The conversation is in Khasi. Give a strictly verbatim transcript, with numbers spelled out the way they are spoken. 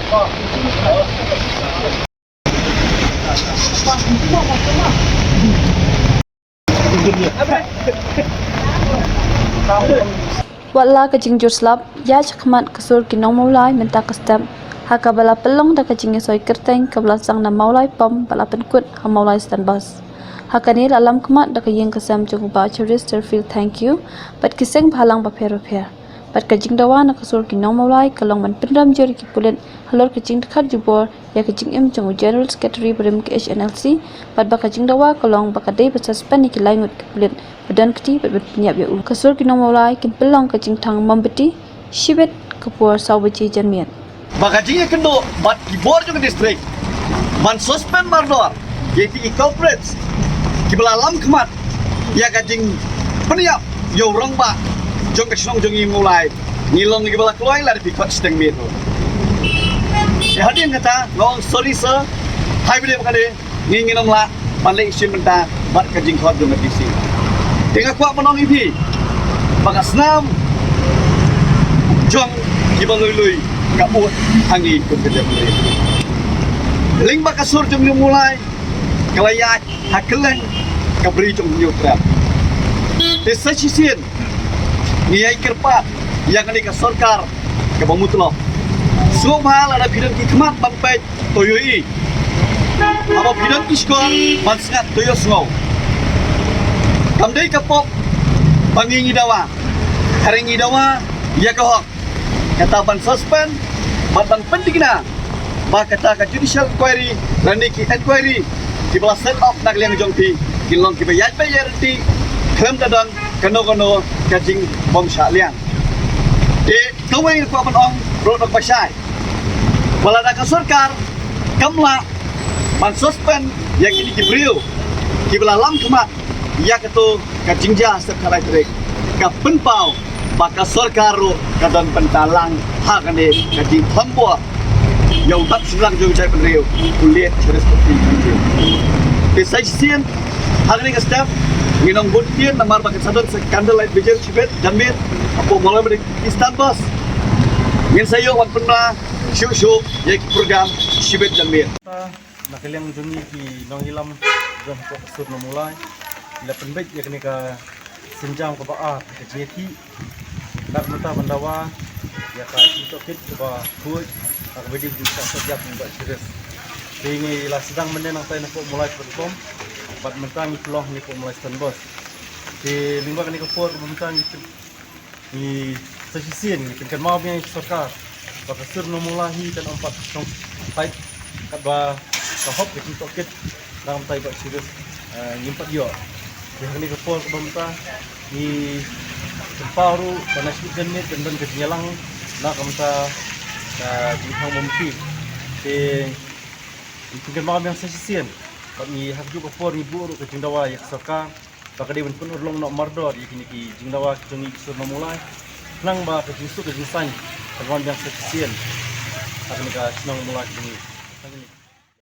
Wat la ka jingjur slap ïa shakhmat ka sur ki nong Mawlai mynta ka step, ha kaba la pynlong da ka jingïasoi kyrteng kaba la sdang na Mawlai Pump ba la pynkut ha Mawlai Stand Bus. Ha kane la lam khmat da ka ïing ka sem jong u Bah Cheristerfield Thangkhiew bad ki seng bhalang bapher bapher. Bad ka jingdawa na ka sur ki nong Mawlai ka long ban pynrem jur ïa ki pulit halor ka jingdkhar jubor ïa ka jingim jong u General Secretary barim ka H N L C, bad ba ka jingdawa ka long ba ka dei ban suspend ïa ki lai ngut ki pulit ba don kti bad ban pynïap ïa u. Ka sur ki nong Mawlai kin pynlong ka jingthang mombati shibit ka por saw baje janmiet. Ba ka jingïakynduh bad ki bor jong ka district ban suspend mardor ïa ki culprits kiba la lam khmat ïa ka jingpynïap ïa u rangbah jong ka shnong jong ngi Mawlai. Ngi long kiba la kloi lada phi khot shiteng miet. Ïa hadien kata nga ong sorry sir, hai bide ba kane ngi ngin ym lah ban leh shim bynta bad ka jingkhot jong ka D C. Te nga kwah ban ong ïa phi ba ka snam jong kiba lui lui ka bud ha ngi kum ka jaitbynriew. Lyngba ka sur jong ngi Mawlai ka la ïaid ha kylleng ka bri jong Hynñiewtrep. Te sa shisien ngi ïai kyrpad ïa kane ka sorkar kaba mutlop. Sngewbha lada phi don ki khmat ban peit to ïohi. Haba phi don ki shkor ban sngap to ïohsngew. Kam dei ka pop ba ngi ngi dawa. Hynrei ngi dawa ïa ka hok. Kata ban suspend bad ban pynthikna ba kata ka judicial inquiry lane ki inquiry kiba la set up na ka liang jong phi kin long kiba ïaid beit ïaid ryntih khlem da don kano kano ka jingbymshah liang. Te kawei nga kwah ban ong ruh da kaba shai ba lada ka sorkar kam lah ban suspend ïa kine ki briew kiba la lam khmat ïa kato ka jingjia step khatlai tarik, ka pynpaw ba ka sorkar ruh ka don bynta lang ha kane ka jingthombor ïa u dap shynrang jong ka jaitbynriew u Late Cheristerfield Thangkhiew. Te sa shisien ha kane ka step ngin ong bun ktien namar ba kan sa don sa candlelight vigil shibit janmiet hapoh Mawlai Stand Bus. Ngin sa ïoh wan pynbna shuh shuh ïa ki program shibit janmiet. Na ka liang jong ngi ki nongïalam jong hapoh ka sur nong Mawlai, la pynbeit ïa kane ka sienjam kaba ar ka jingïakhih. Lada mynta ban dawa ïa ka jingtohkit kaba khuid ha kaba ïadei bad ka jingtohkit jong u Bah Chiris. Te ngi la sdang mynne nangtai na hapoh Mawlai Platform bad mynta ngi pynlong hangne hapoh Mawlai Stand Bus. Te lyngba kane ka por kaba mynta ngi pyn- Ngi sa shisien ngi pynkynmaw biang ïa ka sorkar ba ka sur nong Mawlai hi kan ym pat shong tight katba ka hok ka jingtohkit na ka bynta u Bah Chiris, eh, ngim pat ïoh. Te ha kane ka por kaba mynta ngi pynpaw ruh ba na shibit janmiet kan don ka jingïalang na ka bynta ka jingthang mombati. Te ngi pynkynmaw biang sa shisien bad ngi ha kajuh ka por ngi buh ruh ka jingdawa ïa ka sorkar ba ka dei ban pynurlong noh mardor ïa kine ki jingdawa ki jong ngi ki sur nong Mawlai. Khnang ba ka jingsuk ka jingsaiñ kan wan biang sa shisien ha kane ka shnong Mawlai ka jong ngi.